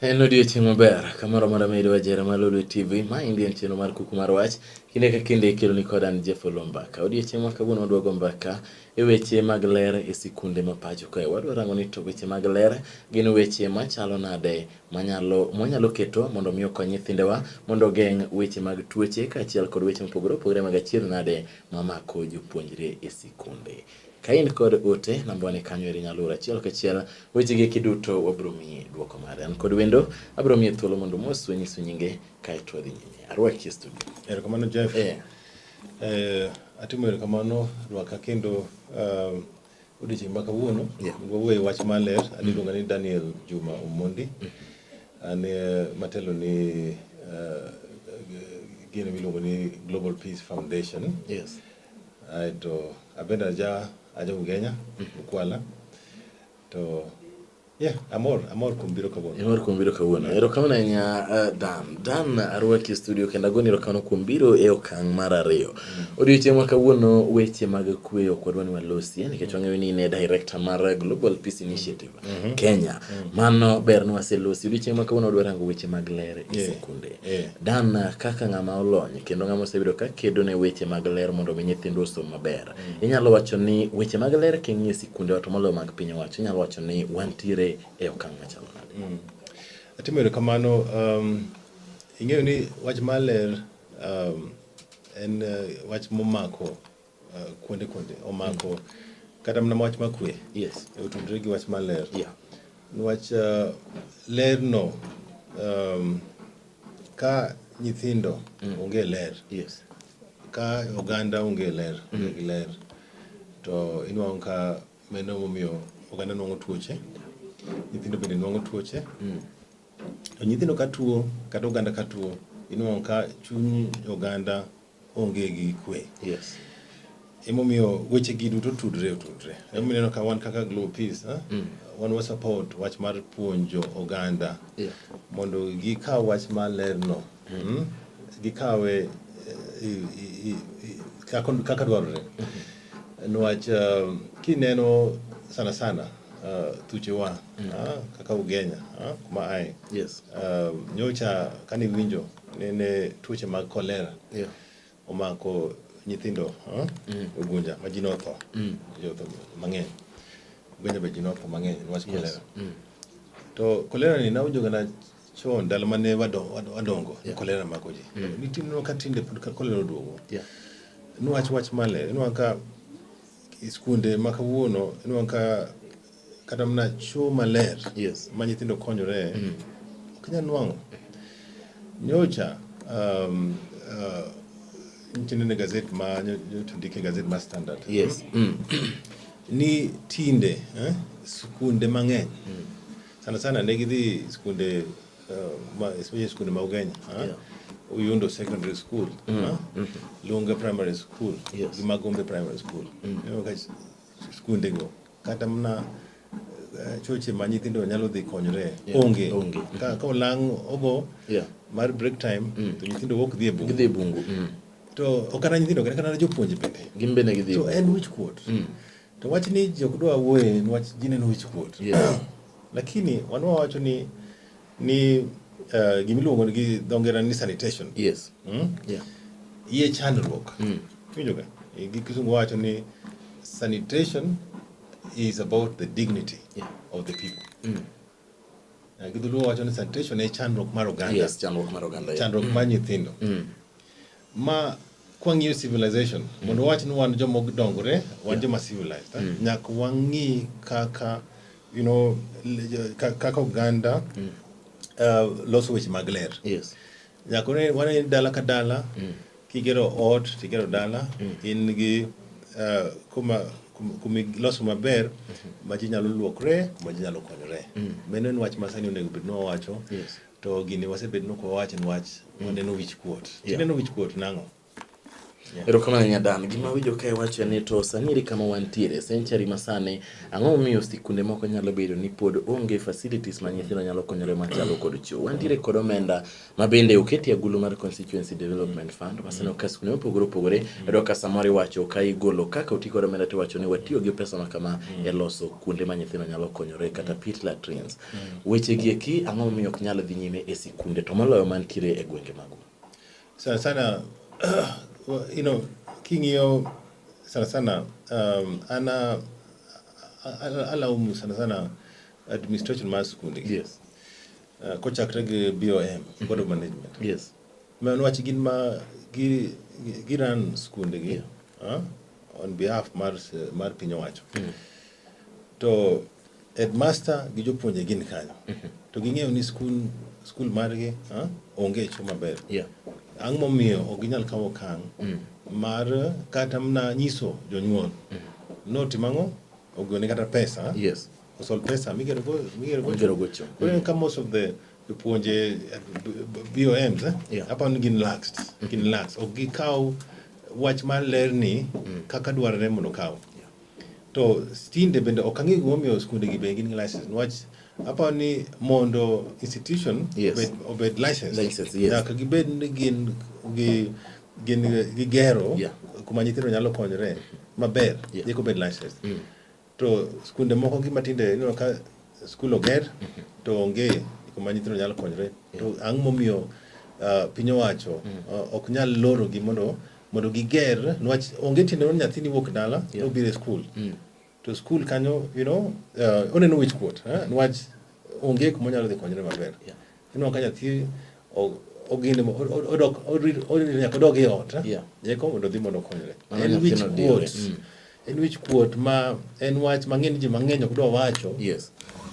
En odiechieng' maber kamoro amora ma idwa jera mar Lolwe TV. Ma endi en chenro mar kuku mar wach. Kinde ka kinde ikeloni kod an Jeff Olombaka. Odiechieng' ma kawuono wadwa go mbaka e weche mag ler e sikunde ma pacho kae. Wadwa rango ni to weche mag ler gin weche machalo nade manyalo mwanyalo keto mondo mi okony nyithindewa mondo ogeng' weche mag tuoche kaachiel kod weche mopogore opogore mag achiedh nade mamako jopuonjre e sikunde. Ka in kod ote, namba ni kanyo eri nyalo oro achiel kachiel weche gi eki duto wabiro miyi duoko mare. An kod wendo, abiro miye thuolo mondo mos nyiso nyinge kaeto wadhi nyime. Arwaki e studio. Erokamano Jeff. Eh. Atimo erokamano rwaka kendo odiochieng' ma kawuono. Yeah. Mondo wawuoye wach maler. An iluonga ni Daniel Juma Omondi. An matelo ni gino miluongo ni Global Peace Foundation. Aeto abende aja Ugenya, Ukwala. To yeah, amor kuom biro kawuono. Imor kuom biro kawuono. Erokamano ahinya Dan. Dan arwaki e studio kendo agoni erokamano kuom biro e okang' mar ariyo. Odiochieng' ma kawuono weche mag kwe ok wadwa ni walosie nikech wang'eyo ni in e director mar Global Peace Initiative Kenya. Mano ber ni waselosi. Odiochieng' ma kawuono wadwa rango weche mag ler e sikunde. Dan kaka ng'ama olony kendo ng'ama osebedo ka kedo ne weche mag ler mondo mi nyithindwa osom maber. Inyalo wacho ni weche mag ler king'iyo e sikundewa to moloyo mag piny owacho inyalo wacho ni wantiere e okang' machalo nade? Atimo erokamano. Ing'eyo ni wach mar ler en wach momako kuonde kuonde omako kata mana wach mar kwe. Otudore gi wach mar ler. Niwach ler no ka nyithindo onge ler, ka oganda onge ler, onge gi ler, to inwang'o ka mano momiyo oganda nwang'o tuoche, nyithindo bende nwang'o tuoche. To nyithindo ka tuo kata oganda ka tuo, inwang'o ka chuny oganda onge gi kwe. Emomiyo weche gi duto tudre otudre. Emomiyo ineno ka wan kaka Global Peace, wan wa support wach mar puonjo oganda mondo gikaw wach mar ler no, gikawe kaka dwarore. Niwach kineno sana sana thuchewa kaka Ugenya kuma ae. Nyocha kane iwinjo nene tuoche mag cholera omako nyithindo Ugunja ma ji notho. Ji otho mang'eny. Ugenya be ji notho mang'eny niwach cholera. To cholera ni nawinjo ga chon ndalo mane wadongo cholera mako ji. Nitie ka tinde pod cholera oduogo. Niwach wach maler, inwang'o ka skunde ma kawuono inwang'o ka kata mana choo maler ma nyithindo konyore ok inyal nwang'o. Nyocha nitie nene gazet ma nyocha ondik e gazet mar Standard. Ni tinde skunde mang'eny sana sana ne gidhi skunde especially skunde ma Ugenya, Uyundo Secondary School, Lunga Primary School, gi Magombe Primary School. Ineno ka skunde go kata mana choche ma nyithindo nyalo dhi konyore onge. Onge. Ka olang' ogo mar break time to nyithindo wuok dhi e bungu. Gidhi e bungu. To ok kata nyithindo kata mana jopuonje bende. Gin bende gidhi e To bungu. en wich kuot. To wach ni ji ok dwa wuoye niwach ji neno wich kuot. Lakini wan wawacho ni gimiluongo gi dho ngere ni sanitation. Iye chandruok. Iwinjo ga? Gi kisungu wacho ni sanitation is about the dignity of the people. Gi dholuo wacho ni sanitation e chandruok mar oganda. Yes, chandruok mar oganda. Chandruok mar nyithindo. Ma kwang'iyo civilization, mondo wawach ni wan joma odongore, wan joma civilized. Nyaka wang'i kaka kaka oganda loso weche mag ler. Nyaka wane dala ka dala, kigero ot, tigero dala, in gi kuma iloso maber, ma ji nyalo luokre, kuma ji nyalo konyore. Mano en wach ma sani onego bed ni wawacho. To gini wasebet ni ok wawach niwach waneno wich kuot. Tineno wich kuot nang'o? Yeah. Erokamano Nyadan. Gima awinjo ka iwacho ni to sani eri kama wantiere, century masani, ang'o momiyo sikunde moko nyalo bedo ni pod onge facilities ma nyithindo nyalo konyore machalo kod choo. Wantiere kod omenda ma bende oketi agulu mar Constituency Development Fund ma sani ka sikunde mopogore opogore iyudo ka samoro iwacho ka igolo kaka oti kod omenda to iwacho ni watiyo gi pesa ma kama e loso kuonde ma nyithindo nyalo konyore kata pit latrines. Weche gi eki ang'o momiyo ok nyal dhi nyime e sikunde to moloyo mantiere e gwenge magwa? Sana sana king'iyo sana sana ana alaumu sana sana administration mar skunde gi. Kochakre gi BOM, Board of Management. Niwach gin ma gi run skunde gi on behalf mar piny owacho. To headmaster gi jopuonje gin kanyo. To ging'eyo ni skul margi onge cho maber. Ang'o momiyo ok ginyal kawo okang' mar kata mana nyiso jonyuol notim ang'o ogone kata pesa. Osol pesa migero go, migero go Migero go cho. Koro ka most of the jopuonje BOMs aparo ni gin lax, gin lax. Ok gikaw wach mar ler ni kaka dwarore mondo okaw. To tinde bende ok ang'eyo gimomiyo skunde gi bende gin gi license. Niwach aparo ni mondo institution obed licensed, License, yes. nyaka gibed ni gin gi gin gigero kuma nyithindo nyalo konyore maber, eka obed licensed. To skunde moko gi matinde ineno ka skul oger to onge kuma nyithindo nyalo konyore. To ang'o momiyo piny owacho ok nyal loro gi mondo giger, niwach onge tiende ni nyathini wuok dala obiro e skul. To skul kanyo, oneno wich kuot, niwach onge kuma onyalo dhi konyore maber. Ineno ka nyathi ogine odok, orito nyaka odog e ot, Eko mondo odhi mondo okonyre. Mano En nyathino wich diere. kuot. En wich kuot ma en wach mang'eny ji mang'eny ok dwa wacho.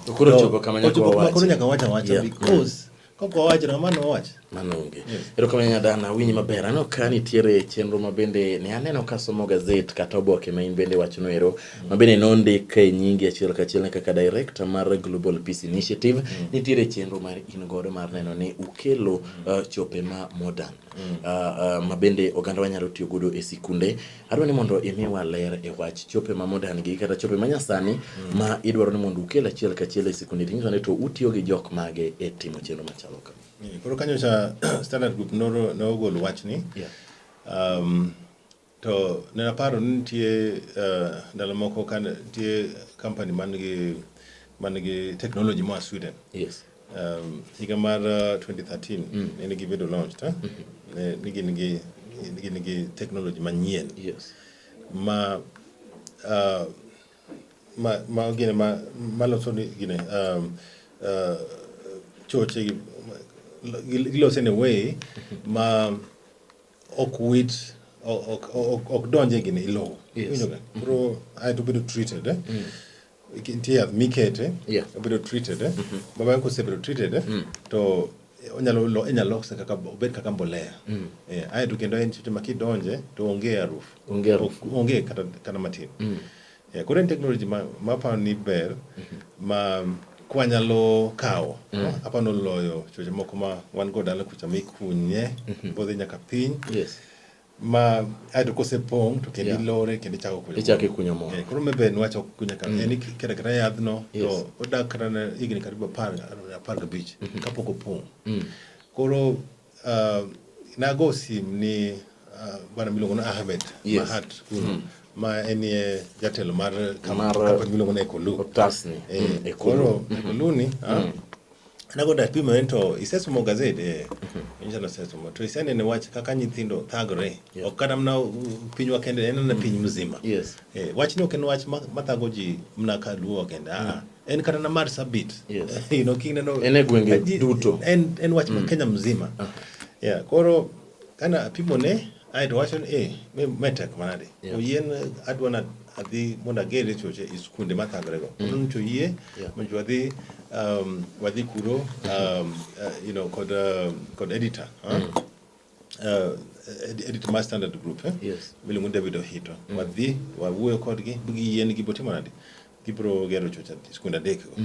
To koro ochopo kama nyaka Ochopo kama wawachi. koro nyaka wacha wacha because kok wawacho to mano wach. Mano onge. Erokamano Nyadana, awinji maber. Aneno ka nitiere chenro ma bende ne aneno ka somo gazet kata oboke ma in bende wachono ero, ma bende nondik e nyingi achiel kachiel kaka director mar Global Peace Initiative. Nitiere chenro mar in godo mar neno ni ukelo chope ma modern. Ma bende oganda wa nyalo tiyo godo e sikunde. Adwa ni mondo imiwa ler e wach chope ma modern gi kata chope ma nyasani ma idwaro ni mondo ukel achiel kachiel e sikunde. Tinyiso ni to utiyo gi jok mage e timo chenro machalo kama. Koro kanyo cha Standard Group nogolo wachni. To ne aparo ni nitie ndalo moko ka nitie company man gi technology moa Sweden. Higa mar 2013 ne gibedo launched, eh? Ne, ni gin gi technology manyien. Ma gine ma loso ni gine choche giloso in a way ma ok wit ok donje gine ilowo. Iwinjo ga? Koro aeto obedo treated, eh? Nitie yath mikete, obedo treated, eh? Ma bang'e kosebedo treated, eh? To inyalo lose kaka obed kaka mbolea. Aeto kendo en seche ma kidonje to onge harufu. Onge harufu. Onge kata matin. Koro en technology ma aparo ni ber ma kwanyalo kawo, aparo ni oloyo choche moko ma wan go dala kucha mikunye, bodhi nyaka piny. Ma aeto kosepong' to kendo ilore kendo ichako kunyo. Ichako ikunyo moro. Koro maybe niwach ok kunyo ka. En iketo aketa yadhno to odak kata ne higni karibu 15 kapok opong'. Koro nago sim ni bwana miluongo ni Ahmed Mahat kuno, ma en e jatelo mar Mar company miluongo ni Ekolu. Otasni. Ekolu. Koro Ekolu ni, nago dapimo en to isesomo gazet, inyiso ni osesomo to iseneno wach kaka nyithindo thagore. Ok kata mana pinywa kende, en mana piny mzima. Wachni ok en wach mathago ji mana ka Luo kende. En kata na Marsabit. Kineno En e gwenge duto. En wach ma Kenya mzima. Koro kana apimone, aeto wacho ni, me tek manade. Oyien adwa na adhi mondo ager choche e skunde mathagore go. Koro nyocha oyie, mondo wadhi kuro, kod editor, Editor mar Standard Group, Miluongo ni David Ohito. Wadhi, wawuoyo kodgi, giyien gibiro timo nade? Gibiro gero choche skunde adek go.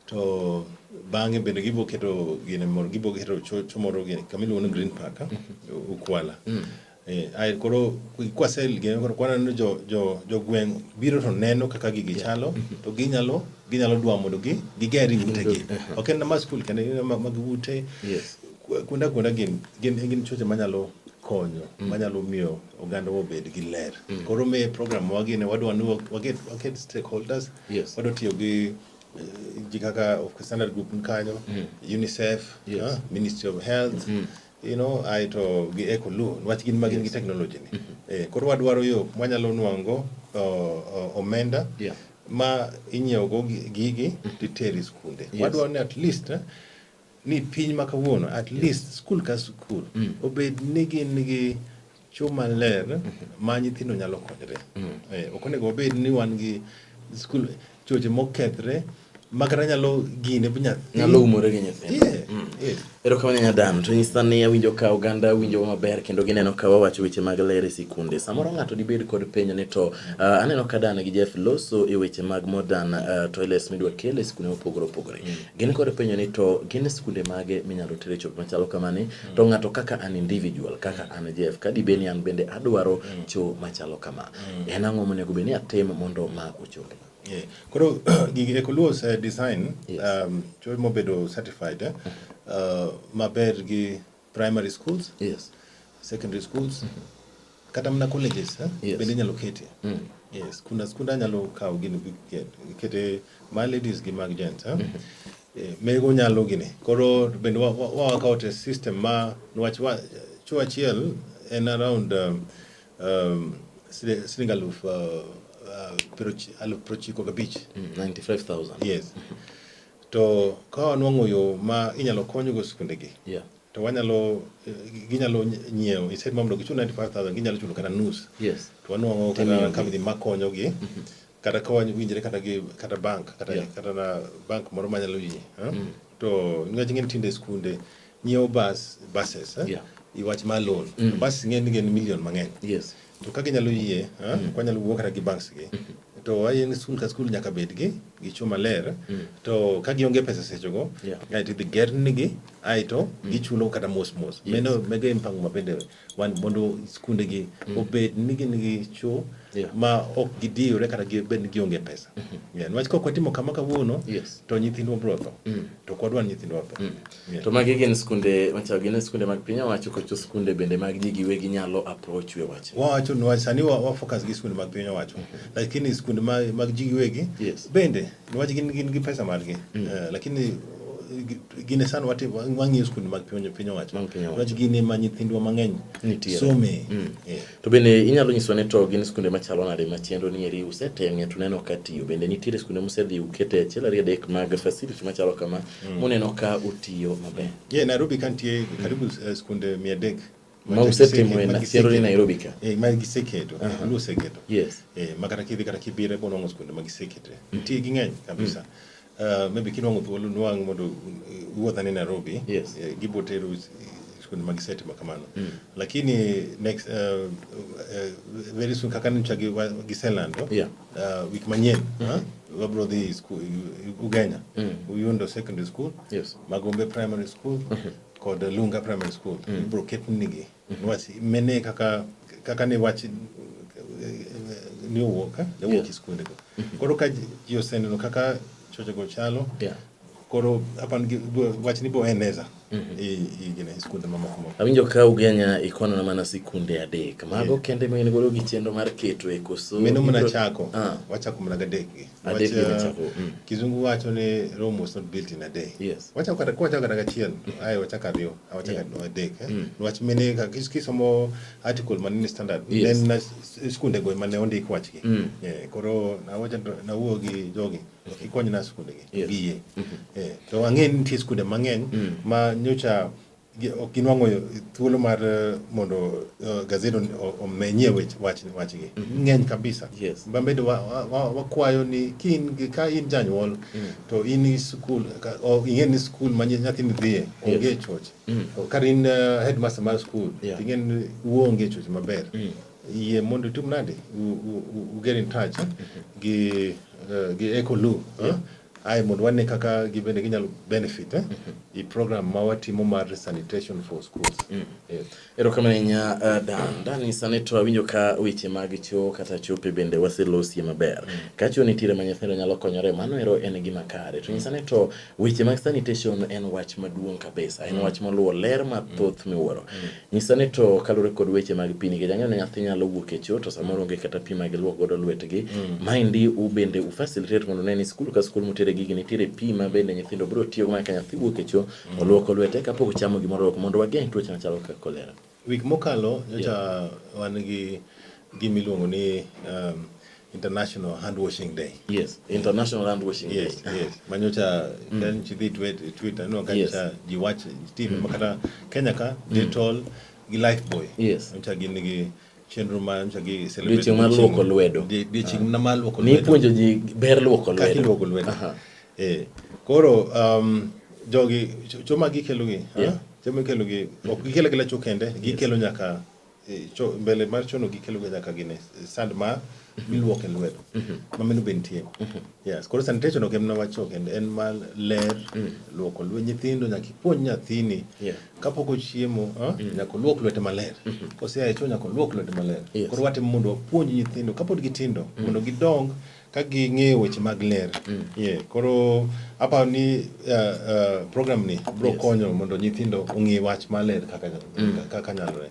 To bang'e bende gibiro keto gine moro, gibiro keto cho moro gine, kama iluongo ni Green Park, Ukwala. Ai koro kwasel gino koro kwaneno jo jo jogweng' biro to neno kaka gigi chalo to ginyalo dwa mondo gi giger utegi. Ok en ma skul kende, en mag ute. Kuonde kuonde gin choche manyalo konyo, manyalo miyo oganda obed gi ler. Koro me program wa gini wadwa ni waket stakeholders. Wadwa tiyo gi ji kaka of Standard Group kanyo, UNICEF, Ministry of Health, aeto gi Ecolu, niwach gin ma gin gi technology ni. Koro wadwaro yo mwanyalo nwang'o omenda ma inyiewo go gigi titero e skunde. Wadwaro ni at least ni piny ma kawuono at least skul ka skul obed ni gin gi cho maler ma nyithindo nyalo konyre. Ok onego wabed ni wan gi skul choche mokethre ma kata nyalo gine nyathi nyalo umore gi nyithindo. Erokamano Nyadan, to nyisa ni awinjo ka oganda winjo maber kendo gineno ka wawacho weche mag ler e sikunde. Samoro ng'ato dibed kod penjo ni to aneno ka Dan gi Jeff loso e weche mag modern toilets midwa kel e sikunde mopogore opogore. Gin kod penjo ni to gin sikunde mage minyalo tere chope machalo kamani, to ng'ato kaka an individual, kaka an Jeff, ka dibed ni an bende adwaro cho machalo kama, en ang'o monego bed ni atim mondo ma ochopi? Yeah. Koro gigi Ecolu ose design cho mobedo certified maber gi primary schools, secondary schools, kata mana colleges bende inyalo ketie. Yes, skunda nyalo kawo gini kete ma ladies gi mag gents. Mego nyalo gini. Koro bende wa work out a system ma niwach cho achiel en around siling 95,000. 95,000. Yes. To ka wanwang'o yo ma inyalo konygo skundegi, to wanyalo ginyalo nyiewo instead mondo gichul 95,000 ginyalo chulo kata nus. To wanwang'o kata company makonyogi, kata ka wawinjre kata gi kata bank kata kata na bank moro manyalo yie. To nikech ing'e ni tinde skunde nyiewo buses iwach mar loan. Bus ing'e ni gin million mang'eny. To ka ginyalo yie, wanyalo wuo kata gi banks gi. To wayie ni skul ka skul nyaka bed gi cho maler. To ka gionge pesa sechego, aeto idhi gernigi, aeto gichulo kata mos mos. Meno mego e mpango ma bende wan mondo skunde gi obed ni gin gi cho ma ok gidiyore kata gibed ni gionge pesa. Niwach ka ok watimo kama kawuono, to nyithindwa biro tho. To ok wadwar ni nyithindwa otho. To magi gin skunde machalo gin skunde mag piny owacho kocho skunde bende mag ji giwegi nyalo approach we wach. Wawacho niwach sani wa focus gi skunde mag piny owacho. Lakini skunde mag ji giwegi bende niwach gin gi pesa margi. Lakini gin sani wang'iyo skunde mag piny owacho. Niwach gin ema nyithindwa mang'eny some. To bende inyalo nyiso ni to gin skunde machalo nade ma chenro ni eri useteng'e to uneno ka tiyo. Bende nitiere skunde musedhi ukete achiel ariyo adek mag facility machalo kama muneno ka otiyo maber. Yeah, Nairobi ka nitie karibu skunde 300 ma usetimo e chenro ni Nairobi ka. Ma giseketo, Luo oseketo. Ma kata kidhi kata Kibera bonwang'o skunde ma gisekete. Nitie ging'eny kabisa. Maybe kinwang'o thuolo nwang' mondo uwuoth ane Nairobi. Gibo tero skunde ma gisetimo kamano. Lakini next very soon kaka nyocha giselando wik manyien, wabro dhi Ugenya, Uyundo Secondary School, Magombe Primary School kod Lunga Primary School. Ibro ketnigi. Niwach mene kaka ne wach ni owuok, ne owuok e skundego. Koro ka ji oseneno kaka chochego chalo, koro apan wach ni bo eneza e skunde mamoko moko. Awinjo ka Ugenya ikwano mana sikunde 3. Mago kende ma in godo gi chenro mar keto e koso? Meno mana chako. Wachako mana gadek gi. Adek gi wachako. Kizungu wacho ni Rome was not built in a day. Wachako kata kwachako kata gachiel, ae wachako ariyo, wachako adek. Niwach mene ka kisomo article manini Standard, ne skunde go mane ondik wachgi. Koro nawuo gi jogi, ikonyna skunde gi, giyie. To ang'e ni nitie skunde mang'eny ma nyocha ok ginwang'o thuolo mar mondo gazet omenyie wachgi. Ng'eny kabisa. Ma bende wakwayo ni ka in janyuol to in gi skul, ing'e ni skul ma nyathini dhiye onge choche. Kata in headmaster mar skul, ing'e ni uonge choche maber. Yie mondo itim nade? U get in touch gi Ecolu. Ae mondo wane kaka gibende ginyalo benefit i program ma watimo mar sanitation for schools. Yes. Erokamano ahinya Dan. Dan sani to awinjo ka weche mag choo kata chope bende waselosie maber. Ka choo nitiere ma nyithindo nyalo konyore, mano ero en gima kare. To nyisa ni to weche mag sanitation en wach maduong' kabisa. En wach moluwo ler mathoth miwuoro. Nyisa ni to kaluwore kod weche mag pi nikech ang'eyo ni nyathi nyalo wuok e choo to samoro onge kata pi ma giluok godo lwetgi. Maendi u bende u facilitate mondo ne ni skul ka skul motere gigi nitiere pi ma bende nyithindo biro tiyogo ma ka nyathi wuok e choo oluoko lwete kapok ochamo gimoro oluoko mondo wageng' tuoche machalo kaka kolera. Wik mokalo nyocha wan gi gima iluongo ni International Hand Washing Day. Yes, International Hand Washing Day. Yes. Manyocha kan chidhi Twitter no kan cha ji wach team makata Kenya ka Dettol gi Lifebuoy. Nyocha gin gi chenro ma nyocha gi celebrate Odiochieng' mar luoko lwedo. Odiochieng' mar luoko lwedo. Nipuonjo ji ber luoko lwedo. Kaka iluoko lwedo. Koro jogi cho ma gikelo gi, cho ma gikelo gi, ok gikelo akela cho kende, gikelo nyaka cho mbele mar chono gikelo ga nyaka gine sand ma miluoke lwedo. Ma mano be nitie. Yes, koro sanitation ok en mana wach cho kende, en mar ler, luoko lwedo nyithindo nyaka ipuonj nyathini. Kapok ochiemo, nyaka oluok lwete maler. Kosea e cho nyaka oluok lwete maler. Koro watimo mondo wapuonj nyithindo kapod gitindo, mondo gidong ka ging'eyo weche mag ler. Yeah, koro aparo ni program ni biro konyo mondo nyithindo ong'e wach maler kaka nyalore.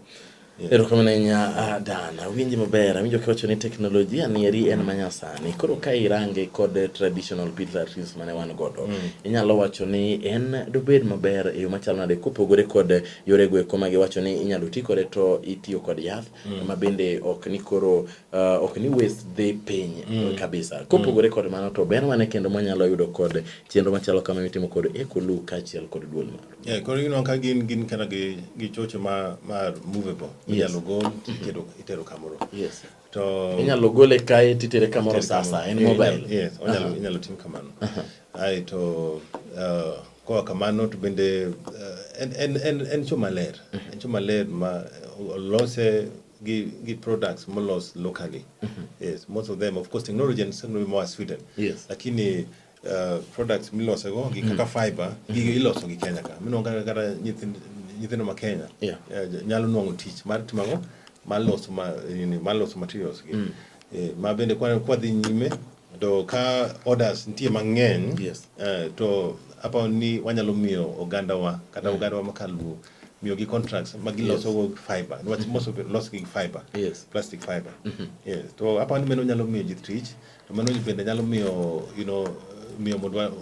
Erokamano ahinya Dan, awinji maber, awinjo kiwacho ni teknolojia ni eri en manyasani. Koro ka irange kod traditional pit latrines mane wan godo, inyalo wacho ni en dobed maber e yo machalo nade kopogore kod yorego eko ma giwacho ni inyalo ti kode to itiyo kod yath ma bende ok ni koro ok ni waste dhi piny kabisa. Kopogore kod mano to ber mane kendo mwanyalo yudo kod chenro machalo kama mitimo kod Ecoloo kaachiel kod duol maru? Yeah, koro ineno ka gin kata gi choche ma movable. Inyalo gol itero kamoro. To inyalo gole kae titere kamoro sasa, en mobile. Yes, inyalo tim kamano. Ae to koa kamano to bende en cho maler. En cho maler ma olose gi products molos locally. Yes, most of them, of course, technology and technology moa Sweden. Lakini products miloso go gi kaka fiber, gigo iloso gi Kenya ka. Minwang'o kata nyithindo ma Kenya nyalo nwang'o tich mar timo ang'o? Mar loso ma, nini, mar loso materials gi. Ma bende kwa dhi nyime to ka orders nitie mang'eny, to aparo ni wanyalo miyo ogandawa kata ogandawa ma kaluo miyo gi contracts ma giloso go fiber. Niwach most of it loso gi fiber. Plastic fiber. Yes. To aparo ni mano nyalo miyo ji tich, to mano bende nyalo miyo, you know, miyo mondo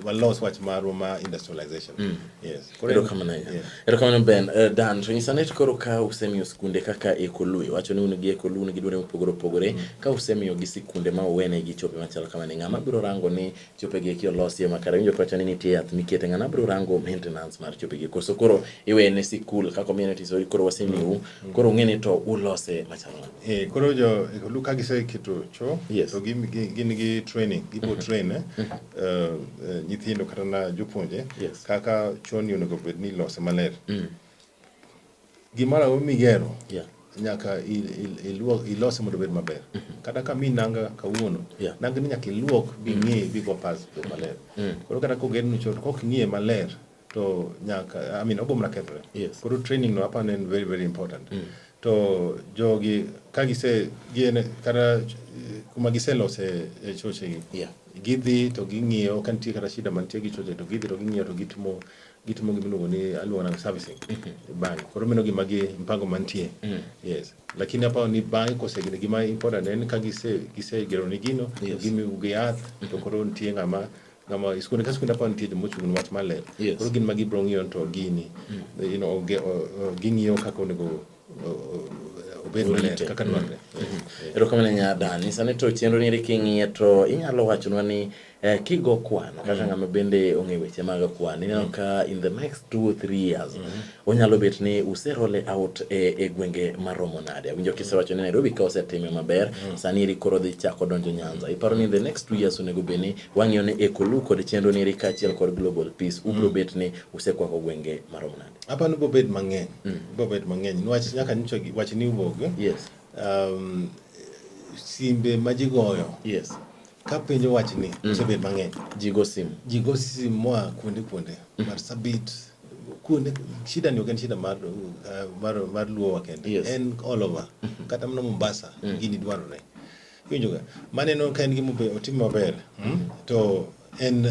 walos wach marwa ma industrialization. Yes. Koro Erokamano ahinya. Erokamano Ben. Dan, to nyisa ni koro ka usemiyo skunde kaka Ecoloo, iwacho ni un gi Ecoloo, un gi duonde mopogore opogore, ka usemiyo gi sikunde ma uwene gi chope machalo kamano, ng'ama biro rango ni chope gi eki olosi e makare? Winjo kiwacho ni nitie yath mikete, ng'ama biro rango maintenance mar chope gi? Koso koro iwene sikul kaka omiye notice, koro wasemiu, koro ung'e ni to ulose machalo nade? Koro jo Ecoloo ka giseketo cho, to gin gi training, gibo train nyithindo kata na jopuonje kaka cho ni onego bed ni ilose maler. Gimoro amora migero, nyaka ilose mondo obed maber. Kata ka mi nanga kawuono, nanga ni nyaka iluok bing'i bigo pas obed maler. Koro kata kogerni cho to kok ing'iye maler to nyaka, I mean, obo mana kethore. Koro training no aparo ni en very very important. To jogi ka gise gin kata kuma giselose choche gi, gidhi to ging'iyo ka nitie kata shida mantie gi choche to gidhi to ging'iyo to gitimo gima iluongo ni aluongo ni servicing bang'e. Koro mano gima gi mpango mantie. Yes. Lakini aparo ni bang'e kose gima important en ka gisegero ni gino, to gimiyo gi yath, to koro nitie ng'ama skunde ka skunde aparo nitie joma ochung' ne wach maler. Koro gin ma gibiro ng'iyo to gini, you know, ging'iyo kaka onego obed maler, kaka dwarore. Erokamano ahinya Dan. Nyisa ni to chenro ni eri king'iye to inyalo wachonwa ni kigo kwano kaka ng'ama bende ong'e weche mag kwan, ineno ka in the next 2 or 3 years onyalo bet ni use roll out e gwenge maromo nade? Awinjo kisewacho ni Nairobi ka osetime maber, sani eri koro dhi chako donjo Nyanza. Iparo ni in the next 2 years onego bed ni wang'iyo ni Ecoloo kod chenro ni eri kaachiel kod Global Peace ubiro bet ni usekwako gwenge maromo nade? Aparo ni bobed mang'eny. Bobed mang'eny. Niwach nyaka nyicho wach ni wuog. Simbe ma ji goyo. Ka penjo wachni osebet mang'eny. Ji go simu. Ji go simu moa kuonde kuonde. Marsabit, kuonde shida ni ok en shida mar mar mar Luowa kende. Yes. En all over. Kata mana Mombasa gini dwarore. Iwinjo ga? Maneno ka en gima otim maber. To en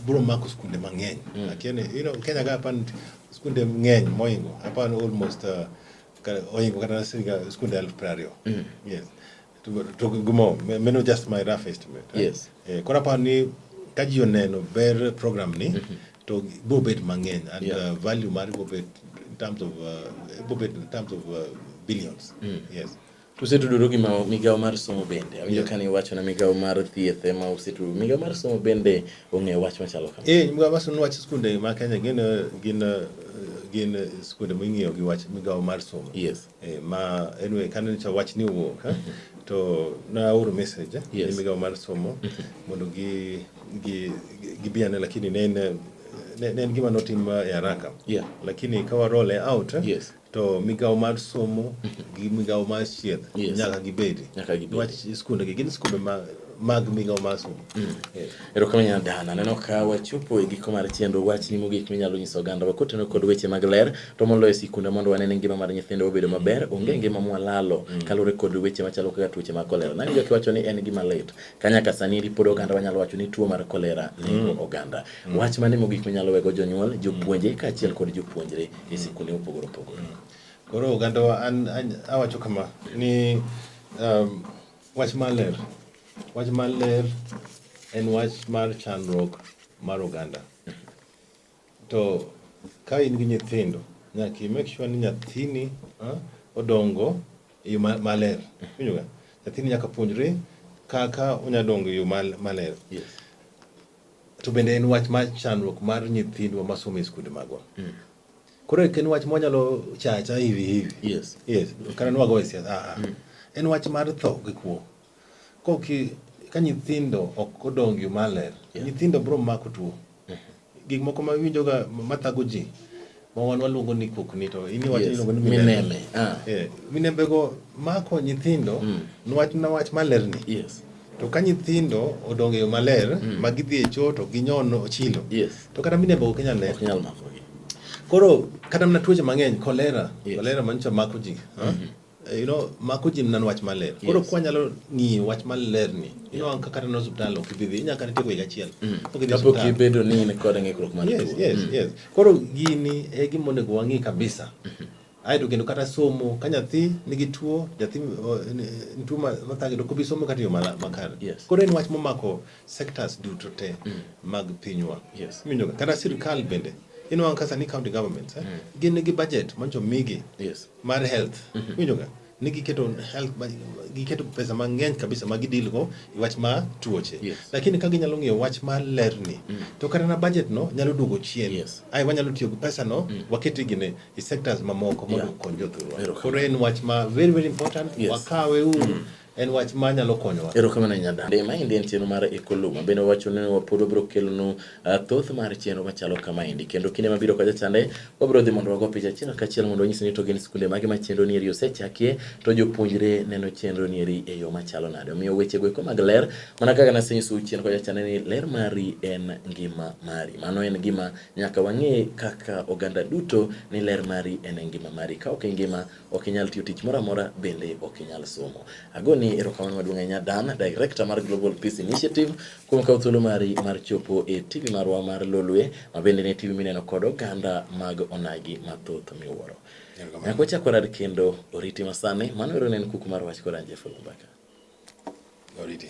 biro mako skunde mang'eny. Akia ni, you know, Kenya ka apani skunde ng'eny moingo. Apani almost oingo kata skunde 20,000. Yes. To gimo, meno just my rough estimate. Eh? Yes. Koro aparo ni ka ji oneno ber program ni, to biro bet mang'eny and value mare biro bet in terms of biro bet in terms of billions. Yes. Usetuduru gi migawo mar somo bende. Awinjo kane iwacho na migawo mar thieth ema usetuduru. Migawo mar somo bende ong'eyo wach machalo kama. Migawo mar somo wach skunde ma Kenya gin skunde ming'iyo gi wach migawo mar somo. Yes. Ma anyway kane nyocha wach ni owuok, to naoro message ni migawo mar somo mondo gibi ane, lakini ne en gima notim e haraka. Lakini ka wa roll out, to migawo mar somo gi migawo mar thieth nyaka gibedi. Nyaka gibedi. Niwach skunde gi gin skunde mag migawo mar somo. Erokamano Nyadan, aneno ka wachopo e giko mar chenro. Wachni mogik minyalo nyiso oganda wa kotenore kod weche mag ler, to moloyo sikunde mondo wane ni ngima mar nyithindo obedo maber, onge ngima mwalalo kaluwore kod weche machalo kaka tuoche mag kolera. Nawinjo kiwacho ni en gima lit ka nyaka sani pod oganda wanyalo wacho ni tuo mar kolera nego oganda. Wach mane mogik minyalo wego jonyuol, jopuonje kaachiel kod jopuonjre e sikunde mopogore opogore? Koro oganda wa an awacho kama ni wach mar ler. Wach mar ler en wach mar chandruok mar oganda. To ka in gi nyithindo, nyaka i make sure ni nyathini odongo e yo maler. Iwinjo ga? Nyathini nyaka puonjre kaka onyalo dongo e yo maler. Yes. To bende en wach mar chandruok mar nyithindwa masomo e skunde magwa. Koro ok en wach mwanyalo chacha hivi hivi. Yes. Yes. Kata nwago e siasa. En wach mar tho gi kuo. Ka nyithindo ok odongo e yo maler, nyithindo biro mako tuo. Gik moko ma iwinjoga mathago ji, ma wan waluongo ni kokni, to in iwacho iluongo ni minembe. Minembe. Minembe go mako nyithindo niwach na wach maler ni. Yes. To ka nyithindo odongo e yo maler, ma gidhi e choo to ginyono chilo. Yes. To kata minembe ok nyal neno. Ok nyal makogi. Koro kata mana tuoche mang'eny, kolera, Yes. kolera manyocha mako ji. You know, mako ji mana wach maler. Koro Yes. kwa nyalo ng'iyo wach maler ni, you know, kata na osiptal ok ibi dhi, inyalo kata tieko higa achiel. Pok idhi Kapok osiptal. ibedo ni in kod ng'ikruok mar Yes, tuo. yes, yes. Koro gini e gima onego wang'i kabisa. Aeto kendo kata somo, ka nyathi nigi tuo, nyathi ni tuo mathage to ok obi somo kata e yo makare. Yes. Koro en wach momako sectors duto te mag pinywa. Yes. Iwinjo ga? Kata sirkal bende. Inwang'o ka sani county governments, gin gi budget manyocha omigi Yes. mar health. Iwinjo ga? Ni giketo health, giketo pesa mang'eny kabisa ma gidil go e wach mar tuoche. Yes. Lakini ka ginyalo ng'iyo wach mar ler ni, to kata na budget no nyalo duogo chien. Yes. Ai wanyalo tiyo gi pesa no, wakete gine e sectors mamoko mondo okony jothurwa. Erokamano. Koro en wach ma very very important. Yes. Wakawe uru. En wach ma nyalo konyowa. Erokamano Nyanda. Maendi en chenro mar Ekolum. Bende wawacho ni pod wabiro kelonu thoth mar chenro machalo kamaendi. Kendo kinde mabiro kacha chande, wabiro dhi mondo wago picha achiel kachiel mondo wanyis ni to gin skunde mage ma chenro nieri osechakie, to jopuonjre neno chenro nieri e yo machalo nade. Omiyo weche go eko mag ler, mana kaka nasenyisou chien kocha chande ni ler mari en ngima mari. Mano en gima nyaka wang'e kaka oganda duto ni ler mari en ngima mari. Ka ok ingima, ok inyal tiyo tich moro amora, bende ok inyal somo. Agoni erokamano maduong' ahinya Dan, Director mar Global Peace Initiative, kuom kawo thuolo mari mar chopo e TV marwa mar Lolwe, ma bende ne TV mineno kod oganda mag onagi mathoth miwuoro. Nyaka wachak warad kendo, oriti masani, mano ero ne en kuku mar wach kod an Jeff Oloo Mbaka. Oriti.